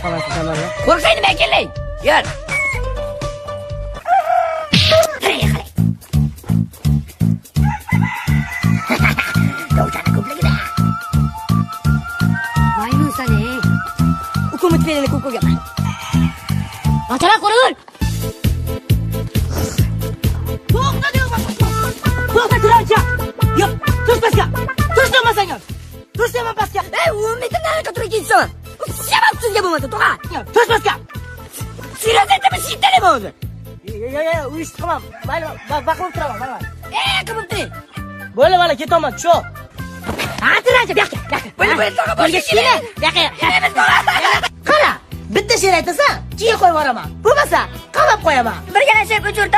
Qolasan. Qo'rqsang nima ekanling? Yur. Dovchani ko'pligida. Maymunsan, ey. Hukumat fe'lini ko'p ko'rganman. Bachara qo'rg'ul. To'xta deyapman. To'xta tirancha. Yo'q, tush pastga. Tush deyapman. Tush deyapman pastga. Ey, 10 metrdan nariga turib ketsan. Shabab sizga bo'lmasa, tog'a. Tush pastga. Siyosatda shittalimi o'zi? Yo, yo, yo, u ishni qilmam. Mayli, baqirib turaman, mayli. Ey, qilib turing. Bo'ldi, mana ketaman, shu. Ha, tirancha, bu yoqqa, bu yoqqa. Bo'ldi, bo'ldi, tog'a, Bo'lga shira, bu yoqqa. Qara, bitta she'r aytasan, keyin qo'yib yuboraman. Bo'lmasa, qamab qo'yaman. Birgalashib uch o'rtoq.